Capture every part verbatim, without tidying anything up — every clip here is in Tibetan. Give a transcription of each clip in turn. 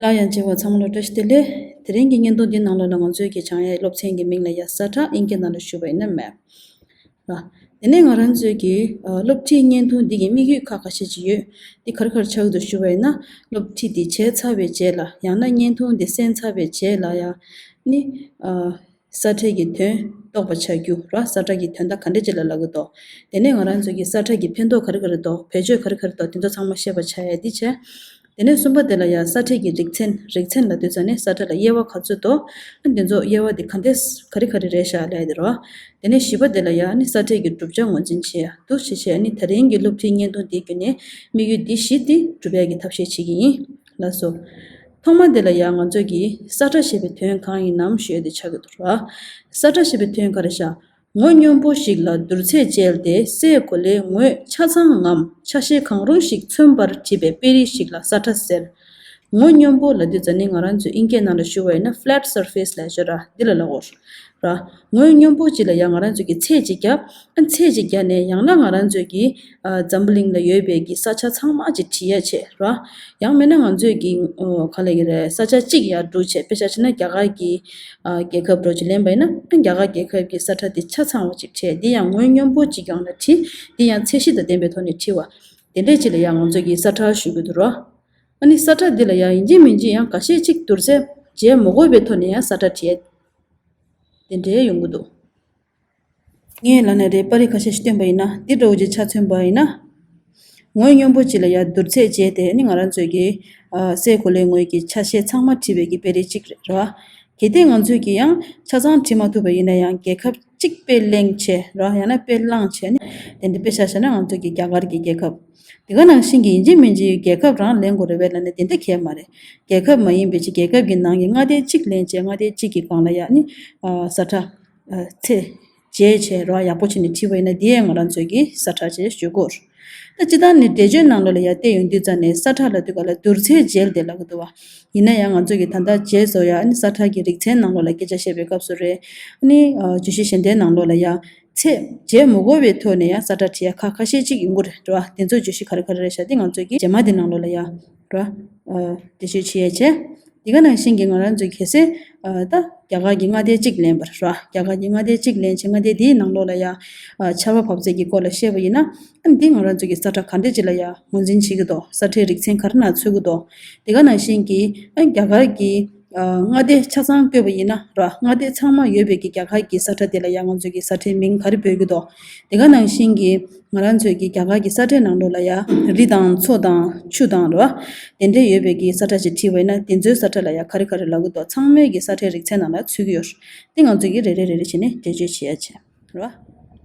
སླར་ཡང་མཇལ་བ་ཚང་མ་ལ་བཀྲ་ཤིས་བདེ་ལེགས། དེ་རིང་གི་བརྙན་ཐུང་འདི་ནང་ལོགས་ལ་ང་ཚོའི་གི་སྦྱང་ཡའི་སློབ་ཚན་གྱི་མིང་ལ་ཡ་ས་ཁྲ་ཨིན་སྐད་ནང་ལ་ཞུ་བ་ཡིན་ན་map ར། དེ་ནས་ང་རང་ཚོའི་གི་ཨ་སློབ་ཁྲིད་བརྙན་ཐུང་འདི་གི་དམིགས་ཡུལ་ཁག་ཁ་ཤས་ཅིག་ཡོད། འདི་ག་རེ་ག་རེ་ཆགས་ཀྱི་འདུག་ཞུ་བ་ཡིན་ན། སློབ་ཁྲིད་འདི་བྱས་ཚར་བའི་རྗེས་ལ། ཡང་ན་བརྙན་ཐུང་འདི་གསན་ཚར་བའི་རྗེས་ལ་ཡ་ནི་ཨ་ས་ཁྲའི་གི་དོན་རྟོགས་པ་བྱ་རྒྱུ་ར། ས་ཁྲ་གི་དོན་དག་ག་འདྲ་ཅིག་ལ་ལབ་ཀྱི་འདུག་དེ་ནས་ང་རང་ཚོའི་གི་ས་ཁྲ་གི་ཕན་ཐོགས་ག་རེ་ག་རེ་འདུག་བེད་སྤྱོད་ག་རེ་ག་རེ་འདུག་དེ་ཚོ་ཚང་མ་ཤེས་པ་བྱ་ཡ་འདི་བྱས། དེ་ནས་གསུམ་པ་དེ་ལ་ཡ་ས་ཁྲའི་གི་རིག་ཚན། རིག་ཚན་ལབ་དུས་ཙ་ནས་ས་ཁྲ་ལ་དབྱེ་བ་ག་ཚོད་འདུག་ཨ་དེ་ཚོ་དབྱེ་བ་དེ་ག་འདྲས་ག་རེ་ག་རེ་རེད་ཤག་ལབ་ཡ་དེ་རེད་བ། དེ་ནས་བཞི་པ་དེ་ལ་ཡ་ནི་ས་ཁྲའི་གི་གྲུབ་ཆ་ངོས་འཛིན་བྱེད་ཡ་འདུག་བྱེད་བྱས་ནི་དེ་རིང་གི་སློབ་ཁྲིད་བརྙན་ཐུང་འདི་བརྒྱུད་ནས་དམིགས་ཡུལ་འདི་བཞི་དེ་འགྲུབ་ཡ་གི་ཐབས་ཤེས་བྱེད་ཀྱི་ཡིན། ལགས་སོ། ཐོག་མ་དེ་ལ་ཡ་ང་ཚོ་གི་ས་ཁྲ་ཞེས་པའི་དོན་གང་ཡིན་ནམ་ཞུ་ཡ་དེ་ཆགས་ཀྱི་འདུག་ར། ས་ཁྲ་ཞེས་པའི་དོན་ག་རེ་ཤག་ངོས་སྙོམས་པོ་ཞིག་ལ་བསྡུར་ཚད་བཅལ་ཏེ་སའི་གོ་ལའི་ངོས་ཆ་ཚང་ངམ་ཆ་ཤས་གང་རུང་ཞིག་མཚོན་པར་བྲིས་པའི་དཔེ་རིས་ཤིག་ལ་ས་ཁྲ་ཟེར། ངོས་སྙོམས་པོ་ལབ་དུས་ཙ་ནི་ང་རང་ཚོས་ཨིན་སྐད་ནང་ལ་ཞུ་བ་ཡིན་ན་flat surface ལབ་ཤག་ར། འདི་ལ་ལབ་དགོས་ར། ངོས་སྙོམས་པོ་ཅིག་ལ་ཡང་ང་རང་ཚོས་ཀྱི་ཚད་ཅིག་བརྒྱབ། ཨ་ཚད་ཅིག་བརྒྱབ་ནས་ཡང་ན་ང་རང་ཚོས་ཀྱི་ཨ་འཛམ་བུ་གླིང་ལ་ཡོད་པའི་གི་ས་ཆ་ཚང་མ་ཅིག་བྲིས་ཡ་བྱས་ར། ཡང་མིན་ན་ང་ཚོས་ཀྱི་ཨོ་ག་ལབ་ཀྱི་རེད། ས་ཆ་གཅིག་ཡར་སྒྲུག་བྱས། དཔེ་ཆ་བྱས་ན་རྒྱ་གར་གྱི་ཨ་རྒྱལ་ཁབ་འདྲ་ཅིག་ལེན་པ་ཡིན་ན། ཨ་རྒྱ་གར་རྒྱལ་ཁབ་ཀྱི་ས་ཁྲ་དེ་ཆ་ཚང་བ་ཅིག་བྲིས། འདི་ཡང་ངོས་སྙོམས་པོ་ཅིག་སྒང་ལ་བྲིས། འདི་ཡང་ཚད་གཞི་དང་ལྡན་པའི་ཐོག་ནས་བྲིས་པ། དེ་འདྲས་ཅིག་ལ་ཡང་ང་ཚོས་ཀྱི་ས་ཁྲ་ཞུ་གི་འདུག་ར། ཨ་ནི་ས་ཁྲ་འདི་ལ་ཡང་ཡིན་གཅིག་མིན་གཅིག་ཡང་འགའ་ཤས་ཅིག་བསྡུར་ཚད་བྱེད་མ་དགོས་པའི་ཐོག་ནས་ཡང་ས་ཁྲ་བྲིས། དེ་འདྲས་ཡོང་གི་འདུག་ངས་ལབ་ན་རེད། པར་རིས་ཁ་ཤས་ཤིག་སྟོན་པ་ཡིན་ན། འདི་འདྲ་བོ་ཅིག་ཆ་མཚོན་པ་ཡིན་ན། ངོས་སྙོམས་པོ་ཅིག་ལ་ཡང་བསྡུར་ཚད་བྱས་ཏེ་ནི་ང་རང་ཚོས་ཀྱི་ཨ་སའི་གོ་ལའི་ངོས་ཀྱི་ཆ་ཤས་ཚང་མ་བྲིས་པའི་གི་དཔེ་རིས་གཅིག་རེད་ར། གལ་ཏེ་ང་ཚོས་ཀྱི་ཡང་ཆ་ཚང་བྲིས་མ་ཐུབ་པ་ཡིན་ན་ཡང་རྒྱལ་ཁབ་གཅིག་དཔེ་གླེང་བྱས་ར། ཡང་ན་དཔེ་བླངས་བྱས་ནས། དེ་འདྲ་དཔེ་ཆ་བཞག་ན་ང་ཚོས་ཀྱི་རྒྱ་གར་གྱི་རྒྱལ་ཁབ། དེ་ག་ནང་བཞིན་གྱི་ཡིན་གཅིག་མིན་གཅིག་རྒྱལ་ཁབ་རང་ལེན་དགོས་རེད་པས་ལབ་ན་དེ་འདྲ་གང་ཡང་མ་རེད། རྒྱལ་ཁབ་མ་ཡིན་པའི་ཅིག་རྒྱལ་ཁབ་ཀྱི་ནང་གི་མངའ་སྡེ་གཅིག་ལེན་བྱས། མངའ་སྡེ་གཅིག་གི་སྒང་ལ་ཡ་ནི་ཨ་ས་ཁྲ་ཨ་ཚད་བརྒྱབ་བྱས་ར་ཡག་པོ་བྱས་ནས་བྲིས་པ་ཡིན་ན་དེ་ཡང་ང་རང་ཚོས་ཀྱི་ས་ཁྲ་ཅེས་ཞུ་གོ། ད་སྤྱིར་བཏང་ནི་འགྲེལ་བརྗོད་ནང་ལོགས་ལ་ཡ་བལྟས་ཡོང་དུས་ཙ་ནས་ས་ཁྲ་ལབ་དུས་སྒང་ལ་བསྡུར་ཚད་བྱས་ཏེ་ལབ་ཀྱི་འདུག་བ། ཡིན་ན་ཡང་ང་ཚོས་ཀྱི་ད་ལྟ་རྗེས་སུ་ཡ་ནི་ས་ཁྲ་གི་རིག་ཚན་ནང་ལོགས་ལ་སྐད་ཆ་བཤད་པའི་སྐབས་སུ་རེད། ནི་ཨ་བརྗོད་གཞི་གཞན་དག་ནང་ལོགས་ལ་ཡ། ཚད་བརྒྱབ་མ་དགོས་པའི་ཐོག་ནས་ཡང་ས་ཁྲ་བྲིས་ཡ་ཁག་ཁ་ཤས་ཅིག་ཡོང་གི་རེད་བ། དེ་ཚོ་བརྗོད་གཞི་ག་རེ་ག་རེ་རེད་ཤག་དེ་ང་ཚོས་ཀྱི་རྗེས་མ་དེ་ནང་ལོགས་ལ་ཡ་ར་ཨ་འགྲེལ་བརྗོད་བྱེད་ཡ་བྱས། དེ་ག་ནང་བཞིན་གྱི་ང་རང་ཚོས་གལ་སྲིད་ཨ་ད་རྒྱ་གར་གྱི་མངའ་སྡེ་གཅིག་ལེན་པ་ར། རྒྱ་གར་གྱི་མངའ་སྡེ་གཅིག་ལེན་བྱས་མངའ་སྡེ་དེའི་ནང་ལོགས་ལ་ཡ་ཨ་ཆར་པ་བབས་ཚད་ཀྱི་སྐོར་ལ་བཤད་པ་ཡིན་ན། ཨ་འདི་ང་རང་ཚོས་ཀྱི་ས་ཁྲ་ག་འདྲ་ཅིག་ལ་ཡ་ངོས་འཛིན་བྱེད་ཀྱི་འདུག་ས་ཁྲའི་རིག་ཚན་ག་རེ་ནང་ཚུད་ཀྱི་འདུག་དེ་ག་ནང་བཞིན་གྱི་ཨ་རྒྱ་གར་གྱི་ཨ་མངའ་སྡེ་ཆ་ཚང་བཀོད་པ་ཡིན་ན་ར། མངའ་སྡེ་ཚང་མ་ཡོད་པའི་གི་རྒྱ་གར་གྱི་ས་ཁྲ་དེ་ལ་ཡང་ང་ཚོས་ཀྱི་ས་ཁྲའི་མིང་ག་རེ་འབོད་ཀྱི་འདུག་དེ་ག་ནང་བཞིན་གྱི་ང་རང་ཚོས་ཀྱི་རྒྱ་གར་གྱི་ས་ཁྲའི་ནང་ལོགས་ལ་ཡ་རི་དང་མཚོ་དང་ཆུ་དང་ར་དེ་འདྲས་ཡོད་པའི་གི་ས་ཁྲ་ཞིག་བྲིས་པ་ཡིན་ན་དེ་ཚོའི་ས་ཁྲ་ལ་ཡ་ག་རེ་ག་རེ་ལབ་ཀྱི་འདུག་ཚང་མས་ཀྱི་ས་ཁྲའི་རིག་ཚན་ནང་ལ་ཚུད་ཀྱི་ཡོད། དེ་ང་ཚོས་ཀྱི་རེ་རེ་རེ་རེ་བྱས་ནས་འགྲེལ་བརྗོད་བྱེད་ཡ་བྱས། ར།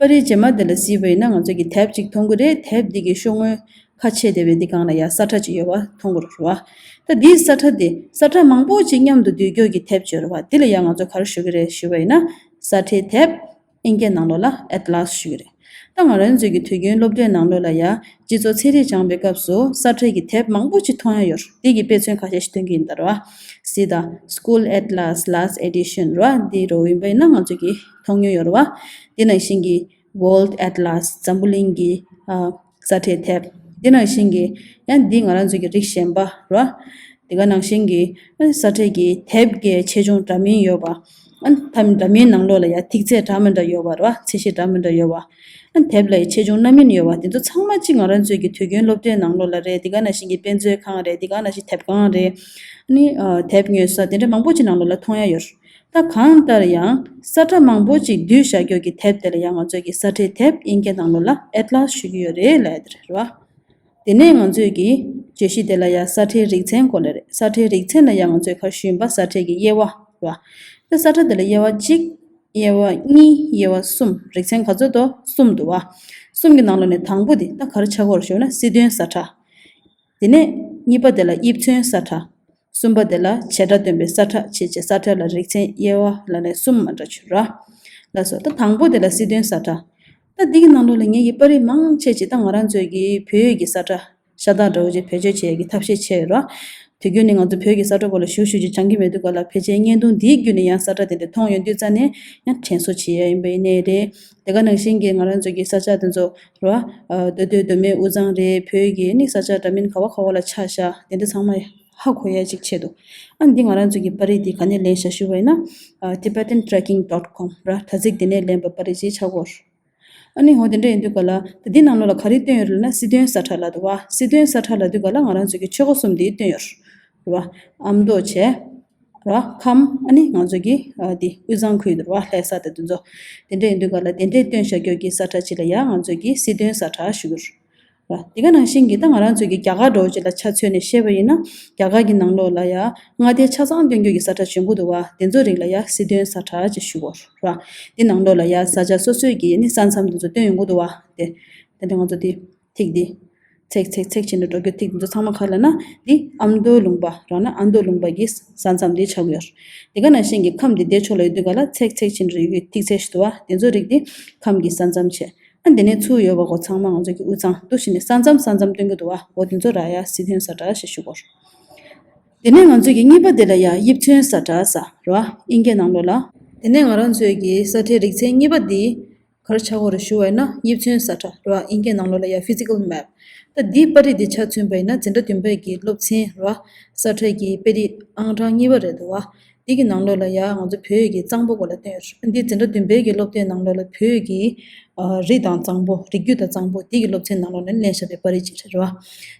པར་རིས་རྗེས་མ་དེ་ལ་གཟིགས་པ་ཡིན་ན་ང་ཚོ་གི་དེབ་ཅིག་མཐོང་གི་རེད། དེབ་འདི་གི་ཤོག་ངོས་ཁ་ཕྱེ་བསྡད་པའི་འདི་སྒང་ལ་ཡ་ས་ཁྲ་ཅིག་ཡོད་པ་མཐོང་གི་རེད་བ། ད་འདིའི་ས་ཁྲ་འདི་ས་ཁྲ་མང་པོ་ཅིག་མཉམ་དུ་བསྡུས་རྒྱུ་གི་དེབ་ཅིག་ཡོད་རེད་བ། འདི་ལ་ཡ་ང་ཚོ་ག་རེ་ཞུ་གི་རེད་ཞུ་བ་ཡིན་ན། ས་ཁྲའི་དེབ། ཨིན་སྐད་ནང་ལོགས་ལ་Atlas ཞུ་གི་རེད། ད་ང་རང་ཚོའི་གི་དུས་རྒྱུན་སློབ་གྲྭའི་ནང་ལོགས་ལ་ཡ་སྤྱི་ཚོགས་ཚན་རིག་སྦྱངས་པའི་སྐབས་སུ་ས་ཁྲའི་གི་དེབ་མང་པོ་ཅིག་མཐོང་ཡ་ཡོད་རེད། འདི་གི་དཔེ་མཚོན་ཁ་ཤས་ཤིག་སྟོན་གྱི་ཡིན་ད་ར་བ། གཟིགས་དང་། School Atlas Last Edition ར་བ། འདི་རུ་ཡིན་པ་ཡིན་ན་ང་ཚོ་གི་མཐོང་མྱོང་ཡོད་རེད་བ། དེ་ནང་བཞིན་གྱི་World Atlas འཛམ་བུ་གླིང་གི་ཨ་ས་ཁྲའི་དེབ། དེ་ནང་བཞིན་གྱི་ཡང་འདི་ང་རང་ཚོ་གི་རིགས་གཞན་པ་ར་བ། དེ་ག་ནང་བཞིན་གྱི་ཨ་ས་ཁྲའི་གི་དེབ་ཀྱི་ཆེ་ཆུང་འདྲ་མིན་ཡོད་པ། ཨ་ཐ་མི་འདྲ་མིན་ནང་ལོགས་ལ་ཡང་ཐིག་ཚད་འདྲ་མི་འདྲ་ཡོད་པ་ར་བ། ཚད་གཞི་འདྲ་མི་འདྲ་ཡོད་པ། ཨ་དེབ་ལ་ཡང་ཆེ་ཆུང་སྣ་མིན་ཡོད་པ། དེ་ཚོ་ཚང་མ་གཅིག་ང་རང་ཚོའི་གི་དུས་རྒྱུན་སློབ་གྲྭའི་ནང་ལོགས་ལ་རེད། དེ་ག་ནང་བཞིན་གྱི་དཔེ་མཛོད་ཁང་རེད། དེ་ག་ནང་བཞིན་དེབ་ཁང་རེད། ཨ་ནི་ཨ་དེབ་ཉོ་ས་དེ་འདྲ་མང་པོ་ཅིག་ནང་ལོགས་ལ་མཐོང་ཡ་ཡོད། ད་གང་ལྟར་ཡང་ས་ཁྲ་མང་པོ་ཅིག་བསྡུས་བཞག་རྒྱུ་གི་དེབ་དེ་ལ་ཡང་ང་ཚོས་ཀྱི་ས་ཁྲའི་དེབ་ཨིན་སྐད་ནང་ལོགས་ལ་Atlas ཞུ་གི་ཡོད་རེད་ལབ་ཡ་དེ་རེད་བ། དེ་ནས་ང་ཚོས་ཀྱི་བརྗོད་གཞི་དེ་ལ་ཡང་ས་ཁྲའི་རིག་ཚན་སྐོར་ལ་རེད། ས་ཁྲའི་རིག་ཚན་ལ་ཡང་ང་ཚོས་ཁ་ཞུས་པ་ས་ཁྲའི་གི་དབྱེ་བ་རེད་བ། ད་ས་ཁྲ་དེ་ལ་དབྱེ་བ་གཅིག་དབྱེ་བ་གཉིས། དབྱེ་བ་གསུམ། རིག་ཚན་ག་ཚོད་དོ། གསུམ་འདུག་བ། གསུམ་གྱི་ནང་ལོགས་ནས་དང་པོ་དེ་ད་ག་རེ་ཆགས་ཀྱི་ཡོད་རེད་ཞུ་ན་སྲིད་དོན་ས་ཁྲ། དེ་ནས་གཉིས་པ་དེ་ལ་དབྱིབས་མཚོན་ས་ཁྲ། གསུམ་པ་དེ་ལ་བྱེད་སྒྲ་སྟོན་པའི་ས་ཁྲ་བྱས་བྱས། ས་ཁྲ་ལ་རིག་ཚན་དབྱེ་བ་ལ་ནས་གསུམ་མ་འདྲ་ཅིག་ར། ལགས་སོ། ད་དང་པོ་དེ་ལ་སྲིད་དོན་ས་ཁྲ། ད་འདི་གི་ནང་ལོགས་ལ་ངེད་ཀྱི་པར་རིས་མང་ཆེ་ཅིག་ད་ང་རང་ཚོའི་གི་བོད་ཡིག་གི་ས་ཁྲ་ཤ་སྟག་འདྲ་བོ་ཅིག་བེད་སྤྱོད་བྱེད་ཡ་གི་ཐབས་ཤེས་བྱས་ཡོད་ར། དུས་རྒྱུན་ནས་ང་ཚོ་བོད་ཀྱི་ས་ཁྲ་སྐོར་ལ་ཞུ་ཞུ་ཅིག་སྦྱང་གི་མེད་དུས་སྐབས་ལ་ཕལ་ཆེར་བརྙན་ཐུང་འདིའི་བརྒྱུད་ནས་ཡང་ས་ཁྲ་དེ་འདྲ་མཐོང་ཡོང་དུས་ཙ་ནས་ཡང་དྲན་གསོ་བྱེད་ཡ་ཡིན་པ་ཡིན་ནའི་རེད། དེ་ག་ནང་བཞིན་གྱི་ང་རང་ཚོ་གི་ས་ཆ་དེ་ཚོ་ར། ཨ་མདོ་སྟོད་མདོ་སྨད་དབུས་གཙང་རེད། བོད་ཀྱི་ནི་ས་ཆ་འདྲ་མིན་ག་བ་ག་བ་ལ་ཆགས་ཤག་དེ་འདྲ་ཚང་མ་ ཧ་གོ་ཡ་ཅིག་ཆེད་དུ། ཨ་འདི་ང་རང་ཚོ་གི་པར་རིས་འདི་ག་ནས་ལེན་བཞག་ཞུ་བ་ཡིན་ན། ཨ་tibetan trekking dot com ར། དྲ་ཚིགས་འདི་ནས་ལེན་པ་པར་རིས་ཅིག་ཆགས་ཀྱི་ཡོད། ཨ་ནི་འོ་དེ་འདྲ་ཡིན་དུས་ག་ལ། ད་འདི་ནང་ལོགས་ལ་ག་རེ་བཏོན་ཡོད་རེད་ལབ་ན་སི་དོན་ས་ཁྲ་ལབ་འདུག་བ། སི་དོན་ས་ཁྲ་ལབ་དུས་ག་ལ་ང་རང་ཚོ་གི་ཆོས་འཁོར་གསུམ་འདི་བཏོན་ཡོད་རེད་བ། ཨ་མདོ་བྱས། ར། ཁམས། ཨ་ནི་ང་ཚོ་གི་ཨ་འདི་དབུས་གཙང་ཁུལ་དུ་ར། ལྷ་ས་དང་དེ་ཚོ། དེ་འདྲ་ཡིན་དུས་ག་ལ་དེ་འདྲའི་བཏོན་བཞག་རྒྱུ་གི་ས་ཁྲ་ཅིག་ལ་ཡ་ང་ཚོ་གི་སི་དོན་ས་ཁྲ་ཞུ་གི་རེད། ར། དེ་ག་ནང་བཞིན་གྱི་ད་ང་རང་ཚོ་གི་རྒྱ་གར་འདྲ་བོ་ཅིག་ལ་ཆ་མཚོན་ནས་བཤད་པ་ཡིན་ན། རྒྱ་གར་གྱི་ནང་ལོགས་ལ་ཡ་མངའ་སྡེ་ཆ་ཚང་སྟོན་རྒྱུ་གི་ས་ཁྲ་བྱུང་གི་འདུག་བ། དེ་ཚོ་རིགས་ལ་ཡ་སི་དོན་ས་ཁྲ་ཅེས་ཞུ་གོ་ར། དེ་ནང་ལོགས་ལ་ཡ་ས་ཆ་སོ་སོའི་གི་ནི་ས་མཚམས་དེ་ཚོ་སྟོན་ཡོང་གི་འདུག་བ། དེ་དེ་འདྲ་ང་ཚོ་དེ་ཐིག་དེ་ཚེག་ཚེག་ཚེག་བྱས་ནས་འགྲོ་རྒྱུ་ཐིག་དེ་ཚོ་ཚང་མ་ག་རེ་ལབ་ན། འདི་ཨ་མདོ་ལུང་པ་ར། ན་ཨ་མདོ་ལུང་པ་གི་ས་མཚམས་དེ་ཆགས་ཀྱི་ཡོད་ར། དེ་ག་ནང་བཞིན་གྱི་ཁམས་དེ་དེ་ཕྱོགས་ལ་ཡོད་དུས་ག་ལ་ཚེག་ཚེག་བྱས་ནས་ཡོད་རྒྱུ་ཐིག་ཚད་ཞིག་འདུག་བ། དེ་ཚོ་རིགས་དེ་ཁམས་ཀྱི་ས་མཚམས་བྱས། ཨ་འདི་ནས་ཚུར་ཡོད་པ་གོ་ཚང་མ་ང་ཚོ་གི་དབུས་གཙང་འདུག་བྱས་ནས་ས་མཚམས་ས་མཚམས་སྟོན་གྱི་འདུག་བ། འོ་དེ་ཚོ་ར་ཡ་སི་དོན་ས་ཁྲ་ཞེས་ཞུ་གོ། དེ་ནས་ང་ཚོ་གི་གཉིས་པ་དེ་ལ་ཡ་དབྱིབས་མཚོན་ས་ཁྲ་ཟེར་ར། དབྱིན་སྐད་ནང་ལོགས་ལ། དེ་ནས་ང་རང་ཚོའི་གི་ས་ཁྲའི་རིག་ཚན་གཉིས་པ་འདི་ག་རེ་ཆགས་ཀྱི་ཡོད་རེད་ཞུ་བ་ཡིན་ན། དབྱིབས་མཚོན་ས་ཁྲ་ར། དབྱིན་སྐད་ནང་ལོགས་ལ་ཡ་physical map། ད་འདིའི་པར་རིས་འདི་ཆ་མཚོན་པ་ཡིན་ན་འཛིན་གྲྭ་བདུན་པའི་གི་སློབ་ཚན་ར། ས་ཁྲའི་གི་དཔེ་རིས་ཨང་གྲངས་གཉིས་པ་རེད་འདུག་བ། འདི་གི་ནང་ལོགས་ལ་ཡ་ང་ཚོ་བོད་ཀྱི་གཙང་པོ་སྐོར་ལ་བཏོན་ཡོད་རེད། འདི་འཛིན་གྲྭ་བདུན་པའི་གི་སློབ་དེབ་ནང་ལོགས་ལ་བོད་ཀྱི་ཨ་རི་དང་གཙང་པོ། རིགས་རྒྱུད་དང་གཙང་པོ། འདི་གི་སློབ་ཚན་ནང་ལོགས་ནས་ལེན་བཞག་པའི་པར་རིས་ཅིག་རེད་བ།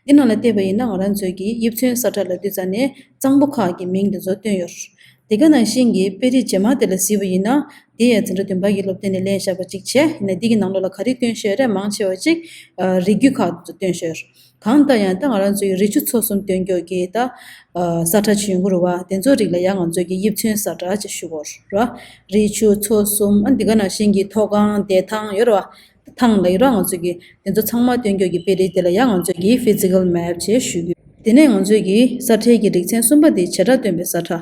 འདི་ནང་ལ་བལྟས་པ་ཡིན་ན་ང་རང་ཚོའི་གི་དབྱིབས་མཚོན་ས་ཁྲ་ལབ་དུས་ཙམ་ནས་གཙང་པོ་ཁག་གི་མིང་འདི་ཚོ་བཏོན་ཡོད་རེད། དེ་ག་ནང་བཞིན་གྱི་དཔེ་རིས་རྗེས་མ་དེ་ལ་གཟིགས་པ་ཡིན་ན། དེ་ཡང་འཛིན་གྲྭ་བདུན་པ་གི་སློབ་དེབ་ནས་ལེན་བཞག་པ་ཅིག་བྱས། ཡིན་ན་འདི་གི་ནང་ལོགས་ལ་ག་རེ་བཏོན་བཞག་ཡོད་རེད། མང་ཆེ་བ་ཅིག་ཨ་རིགས་རྒྱུད་ཁག་ཏུ་བཏོན་བཞག་ཡོད་རེད། གང་ལྟར་ཡང་ད་ང་རང་ཚོའི་རི་ཆུ་མཚོ་གསུམ་སྟོན་རྒྱུ་གི་ད་ཨ་ས་ཁྲ་ཅིག་ཡོང་གི་རེད་བ། དེ་ཚོ་རིགས་ལ་ཡང་ང་ཚོས་ཀྱི་དབྱིབས་མཚོན་ས་ཁྲ་ཅིག་ཞུ་གོ་ར། རི་ཆུ་མཚོ་གསུམ། ཨ་འདི་ག་ནང་བཞིན་གྱི་མཐོ་སྒང་བདེ་ཐང་ཡོད་རེད་བ། ཐང་ལ་ཡོད་ར། ང་ཚོས་ཀྱི་དེ་ཚོ་ཚང་མ་སྟོན་རྒྱུ་གི་དཔེ་རིས་དེ་ལ་ཡང་ང་ཚོས་ཀྱི་physical map་ཅེས་ཞུ་གི། དེ་ནས་ང་ཚོས་ཀྱི་ས་ཁྲའི་གི་རིག་ཚན་གསུམ་པ་དེ་བྱེ་བྲག་སྟོན་པའི་ས་ཁྲ།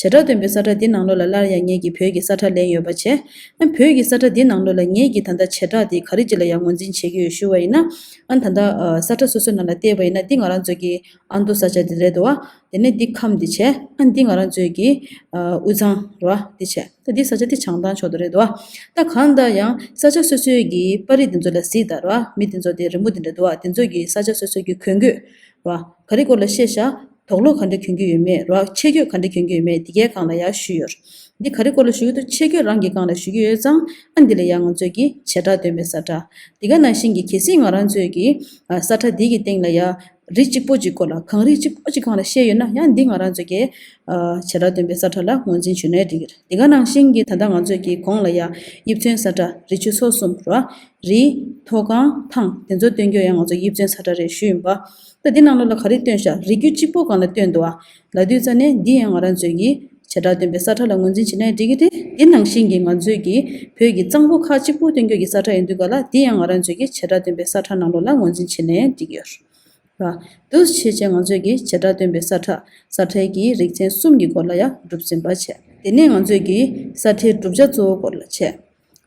བྱེ་བྲག་སྟོན་པའི་ས་ཁྲ་འདི་ནང་ལོགས་ལ་སླར་ཡང་ངེད་ཀྱིས་བོད་ཀྱི་ས་ཁྲ་ལེན་ཡོད་པ་བྱས། ཨ་བོད་ཀྱི་ས་ཁྲ་འདི་ནང་ལོགས་ལ་ངེད་ཀྱིས་ད་ལྟ་བྱེ་བྲག་འདི་ག་རེ་ཅིག་ལ་ཡང་ངོས་འཛིན་བྱེད་ཀྱི་ཡོད་ཞུ་བ་ཡིན་ན། ཨ་ད་ལྟ་ཨ་ས་ཁྲ་སོ་སོའི་ནང་ལ་བལྟས་པ་ཡིན་ན། འདི་ང་རང་ཚོ་གི་ཨ་མདོ་ས་ཆ་འདི་རེད་འདུག་བ། དེ་ནས་འདི་ཁམས་འདི་བྱས། ཨ་འདི་ང་རང་ཚོའི་གི་ཨ་དབུས་གཙང་རེད་བ། འདི་བྱས། ད་འདི་ས་ཆ་འདི་བྱང་ཐང་ཕྱོགས་དེ་རེད་འདུག་བ། ད་གང་ལྟར་ཡང་ས་ཆ་སོ་སོའི་གི་པར་རིས་འདི་ཚོ་ལ་གཟིགས་དང་རེད་བ། མི་འདི་ཚོ་དེ་རི་མོ་འདི་འདྲ་འདུག་བ། འདི་ཚོ་གི་ས་ཆ་སོ་སོའི་གི་གོན་གོས་ར། ག་རེ་སྐོར་ལ་བཤད་ཤག་དོག་ལོག་ག་འདྲ་གྱོན་གྱི་ཡོད་མེད་ར། ཆས་གོས་ག་འདྲ་གྱོན་གྱི་ཡོད་མེད་འདི་གའི་སྒང་ལ་ཡང་ཞུས་ཡོད། འདི་ག་རེ་སྐོར་ལ་ཞུ་གི་འདུག་ཆས་གོས་རང་གི་སྒང་ལ་ཞུ་གི་ཡོད་ཙང་། ཨ་འདི་ལ་ཡང་ང་ཚོས་ཀྱི་བྱེ་བྲག་སྟོན་པའི་ས་ཁྲ། འདི་ག་ནང་བཞིན་གྱི་གལ་སྲིད་ང་རང་ཚོས་ཀྱི་ཨ་ས་ཁྲ་འདི་གི་སྟེང་ལ་ཡང་རི་གཅིག་པོ་གཅིག་སྐོར་ལ། གངས་རི་གཅིག་པོ་གཅིག་སྒང་ལ་བཤད་ཡོད་ན། ཡང་འདི་ང་རང་ཚོས་ཀྱི་ཨ་བྱེ་བྲག་སྟོན་པའི་ས་ཁྲ་ལ་ངོས་འཛིན་བྱེད་ནའི་འགྲིག་གི་རེད། འདི་ག་ནང་བཞིན་གྱི་ད་ལྟ་ང་ཚོས་ཀྱི་གོང་ལ་ཡང་དབྱིབས་མཚོན་ས་ཁྲ། རི་ཆུ་མཚོ་གསུམ་ར། རི། མཐོ་སྒང་། ཐང་། དེ་ཚོ་སྟོན་རྒྱུ་ཡང་ང་ཚོ་དབྱིབས་མཚོན་ས་ཁྲ་རེད་ཞུས་ཡིན་པ། ད་འདི་ནང་ལོགས་ལ་ག་རེ་བཏོན་ཤག་རི་རྒྱུད་གཅིག་པོ་སྒང་ལ་བཏོན་འདུག་བ། ལབ་དུས་ཙམ་ནས་འདི་ཡང་ང་རང་ཚོས་ཀྱི་བྱེ་བྲག་སྟོན་པའི་ས་ཁྲ་ལ་ངོས་འཛིན་བྱེད་ནའི་འགྲིག་གི་རེད། འདི་ནང་བཞིན་གྱི་ང་ཚོས་ཀྱི་བོད་ཀྱི་གཙང་པོ་ཁག་གཅིག་པུ་སྟོན་རྒྱུ་གི་ས་ཁྲ་ཡིན་དུས་ག་ལ། འདི་ཡང་ང་རང་ཚོས་ཀྱི་བྱེ་བྲག་སྟོན་པའི་ས་ཁྲ་ནང་ལོགས་ལ་ངོས་འཛིན་བྱེད་ནའི་འགྲིག་གི་ཡོད་ར། འདུག་སེ་བྱས་བྱས་ང་ཚོས་ཀྱི་བྱེ་བྲག་སྟོན་པའི་ས་ཁྲ། ས་ཁྲའི་གི་རིག་ཚན་གསུམ་གྱི་སྐོར་ལ་ཡང་གྲུབ་ཟིན་པ་བྱས། དེ་ནས་ང་ཚོས་ཀྱི་ས་ཁྲའི་གྲུབ་ཆ་གཙོ་བོ་སྐོར་ལ་བྱས།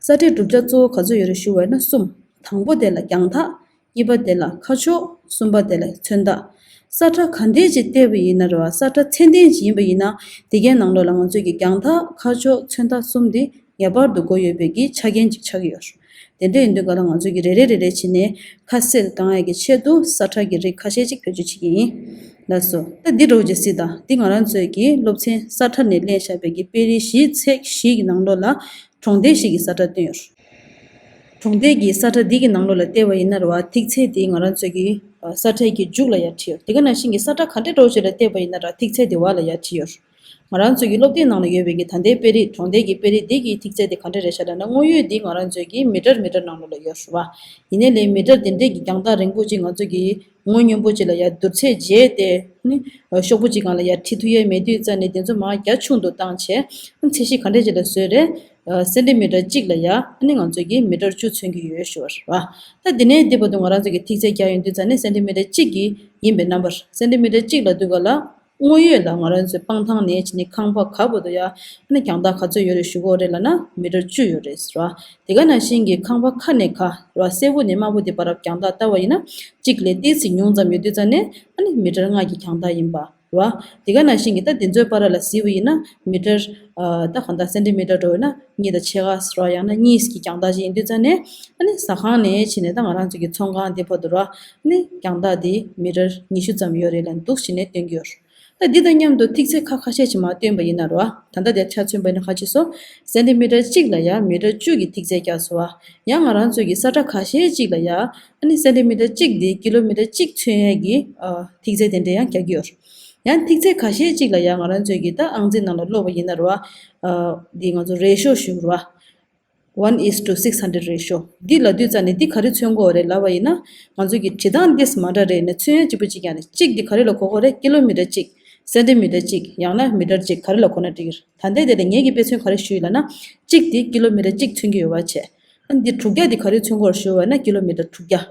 ས་ཁྲའི་གྲུབ་ཆ་གཙོ་བོ་ག་ཚོད་ཡོད་རེད་ཞུ་བ་ཡིན་ན་གསུམ། དང་པོ་དེ་ལ་རྒྱང་ཐག་གཉིས་པ་དེ་ལ་ཁ་ཕྱོགས། གསུམ་པ་དེ་ལ་མཚོན་རྟགས། ས་ཁྲ་ག་འདྲས་ཅིག་བལྟས་པ་ཡིན་ན་རེད་བ། ས་ཁྲ་ཚད་ལྡན་ཅིག་ཡིན་པ་ཡིན་ན། དེ་གའི་ནང་ལོགས་ལ་ང་ཚོས་ཀྱི་རྒྱང་ཐག་ཁ་ཕྱོགས་མཚོན་རྟགས་གསུམ་དེ་ངེས་པར་དུ་དགོས་ཡོད་པའི་གི་ཆ་རྐྱེན་ཅིག་ཆགས་ཀྱི་ཡོད། དེ་འདྲ་ཡིན་དུས་ག་ལ་ང་ཚོས་ཀྱི་རེ་རེ་རེ་རེ་བྱས་ནས་ཁ་གསལ་གཏོང་ཡ་གི་ཆེད་དུ་ས་ཁྲ་གི་རིགས་ཁ་ཤས་ཅིག་བེད་སྤྱོད་བྱེད་ཀྱི་ཡིན། ལགས་སོ། ད་འདི་འདྲ་བོ་ཅིག་གཟིགས་དང་། འདི་ང་རང་ཚོས་ཀྱི་སློབ་ཚན་ས་ཁྲ་ནས་ལེན་བཞག་པའི་གི་དཔེ་རིས་བཞི་ཚེག་བཞི་གི་ནང་ལོགས་ལ་གྲོང་རྡལ་ཞིག་གི་ས་ཁྲ་བཏོན་ཡོད། གྲོང་རྡལ་གྱི་ས་ཁྲ་འདི་གི་ནང་ལོགས་ལ་བལྟས་པ་ཡིན་ན་རེད་བ། ཐིག་ཚད་དེ་ང་རང་ཚོས་ཀྱི་ས་ཁྲའི་གི་མཇུག་ལ་ཡར་བྲིས་ཡོད། དེ་ག་ནང་བཞིན་གྱི་ས་ཁྲ་ག་འདྲ་འདྲ་བོ་ཞིག་ལ་བལྟས་པ་ཡིན་ན་ར། ཐིག་ཚད་དེ་བར་ལ་ཡར་བྲིས་ཡོད། ང་རང་ཚོའི་གི་སློབ་དེབ་ནང་ལ་ཡོད་པའི་གི་ད་ལྟའི་དཔེ་རིས། གྲོང་རྡལ་གྱི་དཔེ་རིས་འདི་གི་ཐིག་ཚད་དེ་ག་འདྲ་རེད་ཤག་ལབ་ན། དངོས་ཡོད་འདི་ང་རང་ཚོའི་གི་མི་ཊར་མི་ཊར་ནང་ལོགས་ལ་ཡོད་རེད་བ། ཡིན་ནའི་ལས་མི་ཊར་དེ་འདྲས་ཀྱི་རྒྱང་ཐག་རིང་པོ་ཅིག་ང་ཚོ་གི་ངོས་སྙོམས་པོ་ཅིག་ལ་ཡར་བསྡུར་ཚད་བརྗེས་ཏེ་ནི་ཤོག་བུ་ཅིག་སྒང་ལ་ཡར་བྲིས་ཐུབ་ཡས་མེད་དུས་ཙང་ནས། དེ་ཚོ་མར་རྒྱ་ཆུང་དུ་བཏང་བྱས། ཚད་གཞི་ག་འདྲས་ཅིག་ལ་བཟོས་རེད། སེན་ཏི་མི་ཊར་གཅིག་ལ་ཡ་ཨ་ནི་ང་ཚོ་གིས་མི་ཊར་བཅུ་མཚོན་གྱི་ཡོད་ཞུ་བ་རེད་བ། ད་དེ་ནས་འདི་བར་དུ་ང་རང་ཚོ་གི་ཐིག་ཚད་རྒྱག་ཡོང་དུས་ཙང་ནས། སེན་ཏི་མི་ཊར་གཅིག་གི་ཡིན་པའི་རྣམ་པར། སེན་ཏི་མི་ཊར་གཅིག་ལབ་དུས་ག་ལ། དངོས་ཡོད་ལ་ང་རང་ཚོའི་སྤང་ཐང་ནས་བྱས་ནས་ཁང་པ་ག་བར་དུ་ཡ་ཨ་ནི་རྒྱང་ཐག་ག་ཚོད་ཡོད་རེད་ཞུ་གི་ཡོད་རེད་ལབ་ན། མི་ཊར་བཅུ་ཡོད་རེད་ཟེར་བ། དེ་ག་ནང་བཞིན་གྱི་ཁང་པ་ཁ་ནས་ག་ར། སེར་པོ་ནས་དམར་པོ་དེ་བར་རྒྱང་ཐག་ལྟ་བ་ཡིན་ན། གཅིག་ལས་ཏོག་ཙམ་ཉུང་ཙམ་ཡོད་དུས་ཙང་ནས་ཨ་ནི་མི་ཊར་ལྔ་གི་རྒྱང་ཐག་ཡིན་པ་ར། དེ་ག་ནང་བཞིན་གྱི་ད་དེ་ཚོའི་བར་ལ་གཟིགས་པ་ཡིན་ན། མི་ཊར་ཨ་ད་གང་ལྟར་སེན་ཏི་མི་ཊར་འགྲོ་ཡོད་ན་གཉིས་དང་ཕྱེད་ཀ་ཟེར་བ། ཡང་ན་གཉིས་ཀྱི་རྒྱང་ཐག་ཅིག་ཡིན་དུས་ཙང་ནས། ཨ་ནི་ཟ་ཁང་ནས་བྱས་ནས་ད་ང་རང་ཚོ་གི་ཚོང་ཁང་དེ་བར་དུ་ར། ཨ་ནི་རྒྱང་ཐག་དེ་མི་ཊར་ཉི་ཤུ་ཙམ་ཡོད་རེད་ལབ་འདུག་བྱས་ནས་སྟོན་གྱི་ཡོད། ད་ ད་འདི་དང་མཉམ་དུ་ཐིག་ཚད་ཁ་ཁ་ཤས་ཅིག་མར་བཏོན་པ་ཡིན་ན་རོ། ད་ལྟ་དེ་ཆ་མཚོན་པ་ཡིན་ན་ཁ་ཅིག་སོ། སེན་ཏི་མི་ཊར་གཅིག་ལ་ཡ་མི་ཊར་བཅུ་གི་ཐིག་ཚད་བརྒྱབ་སོང་བ། ཡང་ང་རང་ཚོ་གི་ས་ཁྲ་ཁ་ཤས་ཅིག་ལ་ཡ་ཨ་ནི་སེན་ཏི་མི་ཊར་གཅིག་འདི་ཀི་ལོ་མི་ཊར་གཅིག་མཚོན་ཡས་ཀྱི་ཨ་ཐིག་ཚད་དེ་འདྲ་ཡང་རྒྱག་གི་ཡོད། ཡང་ཐིག་ཚད་ཁ་ཤས་ཅིག་ལ་ཡ་ང་རང་ཚོས་ཀྱི་ད་ཨང་རྩིས་ནང་ལ་ཀློག་པ་ཡིན་ན་རོ། ཨ་འདི་ང་ཚོ་རེ་ཤོ་ཞུ་རོ། One is to six hundred ratio འདི་ལབ་དུས་ཙ་ནས་འདི་ག་རེ་མཚོན་གྱི་ཡོད་རེད་ལབ་པ་ཡིན་ན། ང་ཚོ་གི་བྲིས་སྟངས་འདི་མ་འདྲ་རེད་ནས་མཚོན་ཡ་གཅིག་པ་གཅིག་རྐྱང་རེད། གཅིག་འདི་ག་རེ་ལ་གོ་གི་ཡོད་རེད། ཀི་ལོ་མི་ཊར་གཅིག་སེན་ཏི་མི་ཊར་གཅིག་ཡང་ན་མི་ཊར་གཅིག་ག་རེ་ལ་གོ་ན་འགྲིག་གི་རེད། ད་ལྟའི་དེ་ལ་ངེད་ཀྱི་དཔེ་མཚོན་ག་རེ་ཞུས་ཡོད་ལབ་ན། གཅིག་འདི་ཀི་ལོ་མི་ཊར་གཅིག་མཚོན་གྱི་ཡོད་པ་བྱས། ཨ་འདི་དྲུག་བརྒྱ་འདི་ག་རེ་མཚོན་གྱི་ཡོད་ཞུས་པ་ན་ཀི་ལོ་མི་ཊར་དྲུག་བརྒྱ།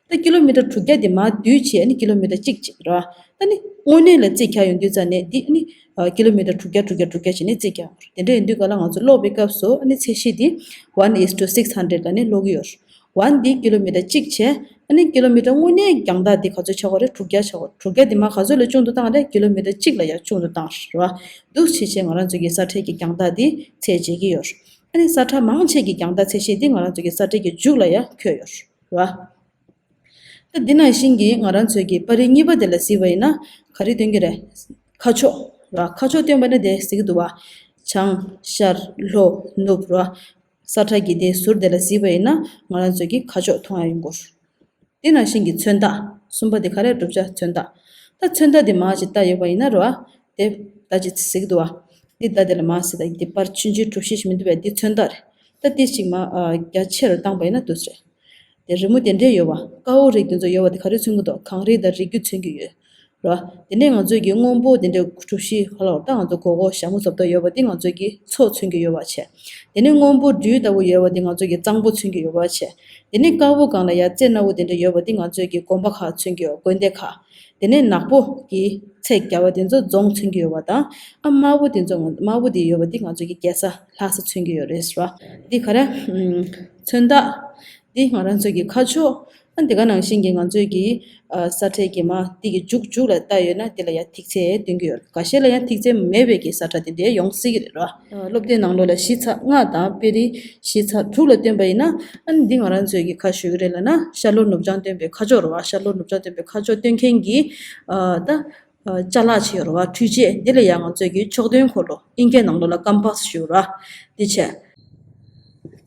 ད་ཀི་ལོ་མི་ཊར་དྲུག་བརྒྱ་དེ་མར་བསྡུས་བྱས་ཨ་ནི་ཀི་ལོ་མི་ཊར་གཅིག་གཅིག་རེད་བ། ད་ནི་དངོས་གནས་ལ་རྩིས་རྒྱག་ཡོང་དུས་ཙ་ནས་འདི་ཨ་ནི་ཨ་ཀི་ལོ་མི་ཊར་དྲུག་བརྒྱ་དྲུག་བརྒྱ་དྲུག་བརྒྱ་བྱས་ནས་རྩིས་རྒྱག་ཡོང་རེད། དེ་འདྲ་ཡིན་དུས་ག་ལ་ང་ཚོ་ཀློག་པའི་སྐབས་སུ་ཨ་ནི་ཚད་གཞི་འདི་one is to six hundred ལ་ནི་ཀློག་གི་ཡོད་རེད། One འདི་ཀི་ལོ་མི་ཊར་གཅིག་བྱས། ཨ་ནི་ཀི་ལོ་མི་ཊར་དངོས་གནས་རྒྱང་ཐག་འདི་ག་ཚོད་ཆགས་ཀྱི་ཡོད་རེད། དྲུག་བརྒྱ་ཆགས་ཀྱི་ཡོད་རེད། དྲུག་བརྒྱ་འདི་མར་ག་ཚོད་ལ་ཆུང་དུ་བཏང་རེད། ཀི་ལོ་མི་ཊར་གཅིག་ལ་ཡང་ཆུང་དུ་བཏང་རེད་བ། འདུག་བྱས་བྱས་ང་རང་ཚོ་གི་ས་ཁྲའི་གི་རྒྱང་ཐག་འདི་ཚད་འཇལ་གྱི་ཡོད་རེད། ཨ་ནི་ས་ཁྲ་མང་ཆེ་གི་རྒྱང་ཐག་ཚད་གཞི་འདི་ང་རང་ཚོ་གི་ས་ཁྲའི་གི་མཇུག་ལ་ཡང་འཁོད་ཡོད་རེད་བ། ད་འདི་ནང་བཞིན་གྱི་ང་རང་ཚོའི་གི་པར་རིས་གཉིས་པ་དེ་ལ་གཟིགས་པ་ཡིན་ན་ག་རེ་སྟོན་གྱི་རེད། ཁ་ཕྱོགས་ར། ཁ་ཕྱོགས་སྟོན་པ་ནི་དེ་གཟིགས་འདུག་བ། བྱང་ཤར་ལྷོ་ནུབ་ར། ས་ཁྲ་གི་དེ་ཟུར་དེ་ལ་གཟིགས་པ་ཡིན་ན་ང་རང་ཚོའི་གི་ཁ་ཕྱོགས་མཐོང་ཡ་ཡོང་གི་ཡོད་རེད། དེ་ནང་བཞིན་གྱི་མཚོན་རྟགས་གསུམ་པ་དེ་ག་རེ། བསྒྲུབ་བྱ་མཚོན་རྟགས། ད་མཚོན་རྟགས་དེ་མར་ཅིག་བལྟ་ཡོད་པ་ཡིན་ན་ར། དེ་ད་ཅིག་གཟིགས་འདུག་བ། འདི་ད་དེ་ལ་མར་གཟིགས་ད་འདི་པར་ཆུང་ཆུང་གྲུ་བཞི་ཞིག་མི་འདུག་པས། འདི་མཚོན་རྟགས་རེད། ད་འདི་ཅིག་མར་ཨ་རྒྱ་ཆེ་རུ་བཏང་པ་ཡིན་ན་འདུག་སེ་རེད། དེ་རི་མོ་དེ་འདྲས་ཡོད་པ། དཀར་པོ་རིགས་དེ་ཚོ་ཡོད་པ་དེ་ག་རེ་མཚོན་གྱི་འདུག་གངས་རི་དང་རི་རྒྱུད་མཚོན་གྱི་ཡོད་ར། དེ་ནས་ང་ཚོས་ཀྱི་སྔོན་པོ་དེ་འདྲས་གྲུ་བཞི་ཧ་ལ་བར་ད་ང་ཚོ་སྒོར་སྒོར་ཞྭ་མོ་བཟོ་ལྟ་ཡོད་པ་དེ་ང་ཚོས་ཀྱི་མཚོ་མཚོན་གྱི་ཡོད་པ་བྱས། དེ་ནས་སྔོན་པོ་སྦྲུལ་ལྟ་བུ་ཡོད་པ་དེ་ང་ཚོས་ཀྱི་གཙང་པོ་མཚོན་གྱི་ཡོད་པ་བྱས། དེ་ནས་དཀར་པོ་སྒང་ལ་ཡ་རྩེ་ནག་པོ་དེ་འདྲས་ཡོད་པ་དེ་ང་ཚོས་ཀྱི་དགོན་པ་ཁག་མཚོན་གྱི་ཡོད། དགོན་སྡེ་ཁག་དེ་ནས་ནག་པོ་གི་ཚད་བརྒྱབ་པ་དེ་ཚོ་རྫོང་མཚོན་གྱི་ཡོད་པ་དང་། ཨ་དམར་པོ་དེ་ཚོ་དམར་པོ་དེ་ཡོད་པ་དེ་ང་ཚོ་གི་རྒྱལ་ས་ལྷ་ས་མཚོན་གྱི་ཡོད་རེད་ཟེར་བ། འདི་ག་རེ། ཨམ། མཚོན་རྟགས། འདི་ང་རང་ཚོ་གི་ཁ་ཕྱོགས། ཨ་འདི་ག་ནང་བཞིན་གྱི་ང་ཚོས་ཀྱི་ཨ་ས་ཁྲའི་གི་མ་འདི་གི་མཇུག་མཇུག་ལ་བལྟ་ཡོད་ན་འདི་ལ་ཡ་ཐིག་ཚད་སྟོན་གྱི་ཡོད། འགའ་ཤས་ལ་ཡང་ཐིག་ཚད་མེད་པའི་གི་ས་ཁྲ་དེ་འདྲ་ཡོང་སྲིད་ཀྱི་རེད་ར། སློབ་དེབ་ནང་ལོགས་ལ་གཞི་ཚབ་ལྔ་དང་དཔེ་རིས་གཞི་ཚབ་དྲུག་ལ་སྟོན་པ་ཡིན་ན། ཨ་ནི་འདི་ང་རང་ཚོས་ཀྱི་ག་ཞུ་གི་རེད་ལབ་ན་ཤར་ལྷོ་ནུབ་བྱང་སྟོན་པའི་ཁ་ཕྱོགས་རེད་བ། ཤར་ལྷོ་ནུབ་བྱང་སྟོན་པའི་ཁ་ཕྱོགས་སྟོན་མཁན་གྱི་ཨ་ད་ཨ་ཅ་ལག་ཅིག་ཡོད་རེད་བ། འཕྲུལ་ཆས། འདི་ལ་ཡང་ང་ཚོས་ཀྱི་ཕྱོགས་སྟོན་འཁོར་ལོ། ཨིན་སྐད་ནང་ལོགས་ལ་ཀམ་པ་སི་ཞུ་ར། འདི་བྱས།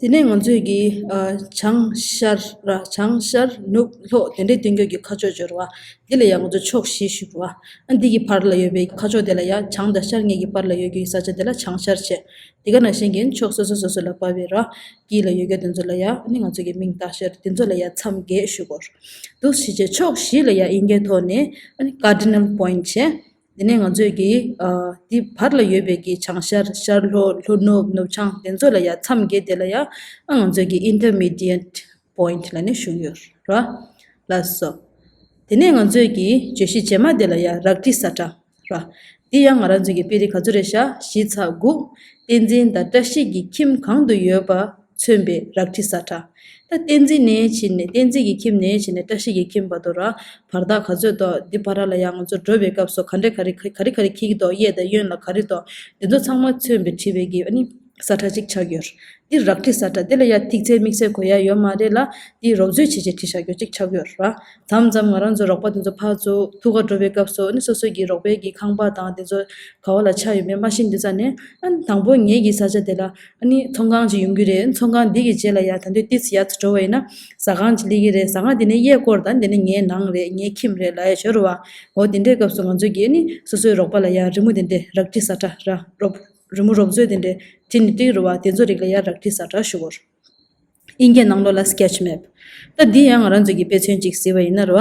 དེ་ནས་ང་ཚོས་ཀྱི་ཨ་བྱང་ཤར་ར། བྱང་ཤར་ནུབ་ལྷོ་དེ་འདྲའི་སྟོན་རྒྱུ་གི་ཁ་ཕྱོགས་ཅིག་ཡོད་རེད་བ། འདི་ལ་ཡང་ང་ཚོ་ཕྱོགས་བཞི་ཞུ་རེད་བ། ཨ་འདི་གི་བར་ལ་ཡོད་པའི་ཁ་ཕྱོགས་དེ་ལ་ཡང་བྱང་དང་ཤར་གཉིས་ཀྱི་བར་ལ་ཡོད་རྒྱུ་ཡི་ས་ཆ་དེ་ལ་བྱང་ཤར་བྱས། དེ་ག་ནང་བཞིན་གྱི་ཕྱོགས་སོ་སོ་སོ་སོ་ལ་བབས་པའི་ར། དཀྱིལ་ལ་ཡོད་རྒྱུ་དེ་ཚོ་ལ་ཡ་ཨ་ནི་ང་ཚོ་གི་མིང་བཏགས་ཤར། དེ་ཚོ་ལ་ཡ་མཚམས་བརྒྱད་ཞུ་དགོས། འདུག་སེ་བྱས་ཕྱོགས་བཞི་ལ་ཡ་ཨིན་སྐད་ཐོག་ནས་ཨ་ནི་ཀར་ཌི་ནལ་པོ་ཡིན་ཊི་བྱས། དེ་ནས་ང་ཚོས་ཀྱི་ཨ་དེ་བར་ལ་ཡོད་པའི་གི་བྱང་ཤར། ཤར་ལྷོ། ལྷོ་ནུབ། ནུབ་བྱང་དེ་ཚོ་ལ་ཡ་མཚམས་བརྒྱད་དེ་ལ་ཡ་ཨ་ང་ཚོས་ཀྱི་ཨིན་ཊར་མི་ཌི་ཡེཊ་པོ་ཡིན་ཊི་ལབ་ནས་ཞུ་གི་ཡོད་ར། ལགས་སོ། དེ་ནས་ང་ཚོས་ཀྱི་བརྗོད་གཞི་རྗེས་མ་དེ་ལ་ཡ་རག་ཁྲི་ས་ཁྲ། ར། འདི་ཡང་ང་རང་ཚོའི་གི་དཔེ་རིས་ག་ཚོད་རེད་ཤག་གཞི་ཚབ་དགུ། བསྟན་འཛིན་དང་བཀྲ་ཤིས་ཀྱི་ཁྱིམ་གང་དུ་ཡོད་པ་མཚོན་པའི་རག་ཁྲི་ས་ཁྲ། ད་བསྟན་འཛིན་ནས་ཕྱིན་ནས། བསྟན་འཛིན་གྱི་ཁྱིམ་ནས་ཕྱིན་ནས་བཀྲ་ཤིས་ཀྱི་ཁྱིམ་བར་དུ་ར། བར་ཐག་ག་ཚོད་འདུག་འདི་བར་ལ་ཡང་ང་ཚོ་འགྲོ་བའི་སྐབས་སུ་ག་འདྲ་ག་རེ་ག་རེ་ག་རེ་འཁྱེར་གྱི་འདུག་གཡས་དང་གཡོན་ལ་ག་རེ་འདུག་འདི་ཚོ་ཚང་མ་མཚོན་པའི་བྲིས་པའི་གི་ཨ་ནི་ས་ཁྲ་གཅིག་ཆགས་ཡོད། འདི་རག་ཁྲི་ས་ཁྲ། འདི་ལ་ཡ་ཐིག་ཚད་དམིགས་བསལ་དགོས་ཡ་ཡོད་མ་རེད་ལ། འདི་རོབ་ཚོད་བྱས་བྱས་བྲིས་བཞག་རྒྱུ་གཅིག་ཆགས་ཡོད་ར། མཚམས་མཚམས་ང་རང་ཚོ་རོགས་པ་དེ་ཚོ་ཕར་ཚུར་ཐུག་ག་འགྲོ་བའི་སྐབས་སུ་ནི་སོ་སོ་གི་རོགས་པའི་གི་ཁང་པ་དང་དེ་ཚོ་ག་བ་ལ་ཆགས་ཡོད་མེད་མ་ཤེས་དུས་ཙ་ནས། ཨ་ནི་དང་པོ་ངེད་ཀྱི་ས་ཆ་དེ་ལ་ཨ་ནི་ཚོང་ཁང་ཅིག་ཡོང་གི་རེད། ཚོང་ཁང་འདི་གི་རྗེས་ལ་ཡ་ད་འདོད་ཏིས་ཡར་ཚུར་འགྲོ་བ་ཡིན་ན་ཟ་ཁང་ཅིག་སླེབས་ཀྱི་རེད། ཟ་ཁང་དེ་ནས་གཡས་སྐོར་དང་དེ་ནས་ངའི་ནང་རེད། ངའི་ཁྱིམ་རེད་ལབ་ཡ་ཡོད་རེད་བ། འོ་དེ་འདྲའི་སྐབས་སུ་ང་ཚོ་གིས་ཨ་ནི་སོ་སོའི་རོགས་པ་ལ་ཡ་རི་མོ་དེ་འདྲའི་རག་ཁྲི་ས་ཁྲ་ར། རོབ་རི་མོ་རོབ་ཚོད་དེ་འདྲའི་བྲིས་ནས་སྟེར་གྱི་རེད་བ། དེ་ཚོ་རིགས་ལ་ཡ་རག་ཁྲི་ས་ཁྲ་ཞུ་གི་ཡོད་རེད། ཨིན་སྐད་ནང་ལོགས་ལ་སི་ཀེ་ཆི་མེབ། ད་འདི་ཡང་ང་རང་ཚོ་གི་དཔེ་མཚོན་ཅིག་གཟིགས་པ་ཡིན་ན་རེད་བ།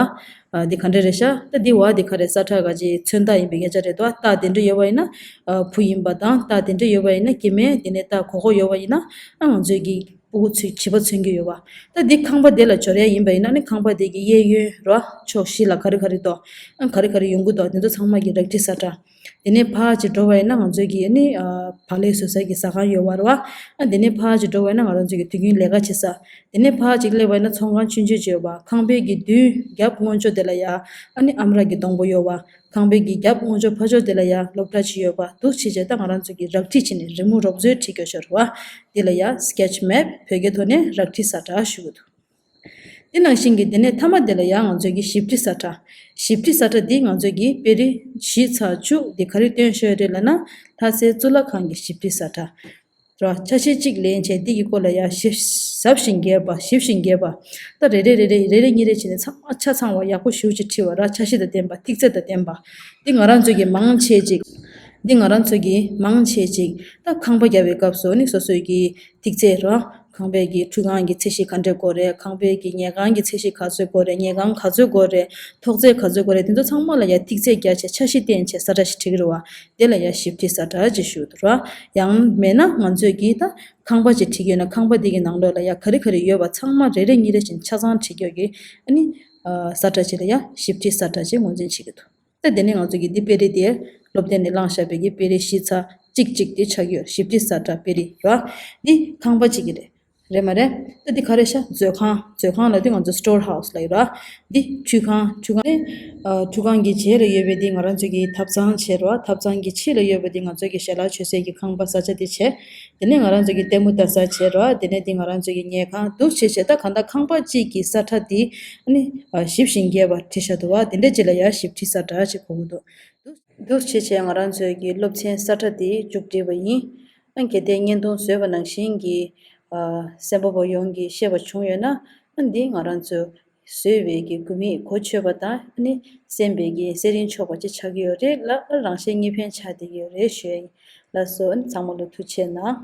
ཨ་འདི་ག་འདྲ་རེད་ཤག་ད་འདི་བ་འདི་ག་རེ་ས་ཁྲ་ག་ཅིག་མཚོན་རྟགས་ཡིན་པའི་སྐད་ཆ་རེད་དོ། རྟགས་དེ་འདྲ་ཡོད་པ་ཡིན་ན་ཨ་བུ་ཡིན་པ་དང་། རྟགས་དེ་འདྲ་ཡོད་པ་ཡིན་ན་སྐྱེ་དམན། དེ་ནས་རྟགས་གོ་གོ་ཡོད་པ་ཡིན་ན་ཨ་ང་ཚོས་ཀྱི་སྤུ་གུ་ཚོས་བྱིས་པ་མཚོན་གྱི་ཡོད་བ། ད་འདི་ཁང་པ་དེ་ལ་འབྱོར་ཡ་ཡིན་པ་ཡིན་ན་ནི་ཁང་པ་དེ་གི་གཡས་གཡོན་རེད་བ། ཕྱོགས་བཞི་ལ་ག་རེ་ག་རེ་འདུག་ཨ་ག་རེ་ག་རེ་ཡོང་གི་འདུག་དེ་ཚོ་ཚང་མ་གི་རག་ཁྲི་ས་ཁྲ། དེ་ནས་ཕར་ཅིག་འགྲོ་བ་ཡིན་ན་ང་ཚོའི་གི་ཨ་ནི་ཨ་བག་ལེབ་བཟོ་སའི་གི་ཟ་ཁང་ཡོད་པ་རེད་བ། ཨ་དེ་ནས་ཕར་ཅིག་འགྲོ་བ་ཡིན་ན་ང་རང་ཚོའི་གི་དུས་རྒྱུན་ལས་ཀ་བྱེད་ས། དེ་ནས་ཕར་ཅིག་སླེབས་པ་ཡིན་ན་ཚོང་ཁང་ཆུང་ཆུང་ཅིག་ཡོད་པ། ཁང་པའི་གི་མདུན་རྒྱབ་ངོས་ཕྱོགས་དེ་ལ་ཡ་ཨ་ནི་ཨམ་ར་གི་སྡོང་པོ་ཡོད་པ། ཁང་པའི་གི་རྒྱབ་ངོས་ཕྱོགས་ཕར་ཕྱོགས་དེ་ལ་ཡ་སློབ་གྲྭ་ཅིག་ཡོད་པ། འདུག་བྱས་བྱས་ད་ང་རང་ཚོའི་གི་རག་ཁྲི་བྱས་ནས་རི་མོ་རོབ་ཚོད་བྲིས་ཀྱི་ཡོད་ཤག་རེད་བ། དེ་ལ་ཡ་སི་ཀེ་ཆི་མེབ། བོད་སྐད་ཐོག་ནས་རག་ཁྲི་ས་ཁྲ་ཞུ་གི་འདུག་དེ་ནང་བཞིན་གྱི་དེ་ནས་མཐའ་མ་དེ་ལ་ཡང་ང་ཚོས་ཀྱི་ཞིབ་ཁྲི་ས་ཁྲ། ཞིབ་ཁྲི་ས་ཁྲ་འདི་ང་ཚོས་ཀྱི་དཔེ་རིས་བཞི་ཚེག་བཅུ་འདི་ག་རེ་སྟོན་བཞག་ཡོད་རེད་ལབ་ན། ལྷ་སའི་གཙུག་ལག་ཁང་གི་ཞིབ་ཁྲི་ས་ཁྲ། ར། ཆ་ཤས་གཅིག་ལེན་བྱས་འདི་གི་སྐོར་ལ་ཡང་ཞིབ་ཞིབ་ཞིང་རྒྱས་པ་ཞིབ་ཞིང་རྒྱས་པ། ད་རེ་རེ་རེ་རེ་རེ་རེ་གཉིས་རེ་བྱས་ནས་ཚང་མ་ཆ་ཚང་བ་ཡག་པོ་ཞེ་པོ་ཅིག་བྲིས་པ་ར། ཆ་ཤས་དང་ལྡན་པ། ཐིག་ཚད་དང་ལྡན་པ། འདི་ང་རང་ཚོས་ཀྱི་མང་ཆེ་ཅིག་འདི་ང་རང་ཚོས་ཀྱི་མང་ཆེ་ཅིག་ད་ཁང་པ་རྒྱག་པའི་སྐབས་སུ་ནི་སོ་སོའི་གི་ཐིག་ཚད་ར། ཁང་པའི་གི་ཁྲུས་ཁང་གི་ཚད་གཞི་ག་འདྲས་དགོས་རེད། ཁང་པའི་གི་ཉལ་ཁང་གི་ཚད་གཞི་ག་ཚོད་དགོས་རེད། ཉལ་ཁང་ག་ཚོད་དགོས་རེད། ཐོག་ཚད་ག་ཚོད་དགོས་རེད། དེ་ཚོ་ཚང་མ་ལ་ཡང་ཐིག་ཚད་བརྒྱབ་བྱས་ཆ་ཤས་བསྟན་བྱས་ས་ཁྲ་ཞིག་བྲིས་ཀྱི་རེད་བ། དེ་ལ་ཡང་ཞིབ་ཁྲི་ས་ཁྲ་ཅེས་ཞུ་འདུག་ར། ཡང་མེད་ན་ང་ཚོས་ཀྱིས་ད་ཁང་པ་ཅིག་བྲིས་ཀྱི་ཡོད་ན་ཁང་པ་དེ་གི་ནང་ལོགས་ལ་ཡང་ག་རེ་ག་རེ་ཡོད་པ་ཚང་མ་རེ་རེ་གཉིས་རེ་བཞིན་ཆ་ཚང་བྲིས་ཀྱི་ཡོད་ཀྱི། ཨ་ནི་ས་ཁྲ་ཅིག་ལ་ཡང་ཞིབ་ཁྲི་ས་ཁྲ་ཅེས་ངོས་འཛིན་བྱེད་ཀྱི་འདུག་ད་དེ་ནས་ང་ཚོ་གི་འདི་དཔེ་རིས་དེ་སློབ་དེབ་ནས་བླངས་བཞག་པའི་གི་དཔེ་རིས་བཞི་ཚེག་གཅིག་གཅིག་དེ་ཆགས་ཀྱི་ཡོད། ཞིབ་ཁྲི་ས་ཁྲ་དཔེ་རིས་ར། འདི་ཁང་པ་གཅིག་གི་རེད། རེད་མ་རེད། ད་འདི་ག་རེ་ཤག་མཛོད་ཁང་། མཛོད་ཁང་ལབ་དུས་ང་ཚོ་སི་ཊོར་ཧའུ་སི་ལབ་ཡོད་ར། འདི་ཁྲུས་ཁང་། ཁྲུས་ཁང་ནི་ཨ་ཁྲུས་ཁང་གི་རྗེས་ལ་ཡོད་པའི་འདི་ང་རང་ཚོ་གི་ཐབ་ཚང་བྱས་ར། ཐབ་ཚང་གི་ཕྱི་ལ་ཡོད་པ་འདི་ང་ཚོ་གི་ཞལ་ལག་མཆོད་སའི་གི་ཁང་པ་ས་ཆ་དེ་བྱས། དེ་ནས་ང་རང་ཚོ་གི་ལྟད་མོ་ལྟ་ས་བྱས་ར། དེ་ནས་འདི་ང་རང་ཚོ་གི་ཉལ་ཁང་འདུག་བྱས་བྱས། ད་གང་ལྟར་ཁང་པ་གཅིག་གི་ས་ཁྲ་འདི་ཨ་ནི་ཨ་ཞིབ་ཞིང་རྒྱས་པ་བྲིས་བཞག་འདུག་བ། དེ་འདྲ་ཅིག་ལ་ཡང་ཞིབ་ཁྲི་ས་ཁྲ་ཅེས་གོ་གི་འདུག་འདུག་བྱས་བྱས་ང་རང་ཚོའི་གི་སློབ་ཚན་ས་ཁྲ་འདི་མཇུག་སྒྲིལ་བ་ཡིན། ཨ་གལ་ཏེ་བརྙན་ཐུང་བཟོས་པ་ནང་བཞིན་གྱི་ཨ་གསན་པ་པོ་ཡོངས་ཀྱིས་ཤེས་པ་བྱུང་ཡོད་ན། ཨ་འདི་ང་རང་ཚོས་བཟོས་པའི་གི་དགོས་དམིགས་གོ་ཆོད་པ་དང་། ཨ་ནི་གསན་པའི་གི་སེ་རིན་ཆོག་པ་ཅིག་ཆགས་ཀྱི་ཡོད་རེད་ལ། ཨ་རང་བཞིན་གཉིས་ཕན་ཆགས་བསྡད་ཀྱི་ཡོད་རེད་ཞུ་ཡ་ཡིན། ལགས་སོ། ཨ་ནི་ཚང་མ་ལ་ཐུགས་རྗེ་གནང་།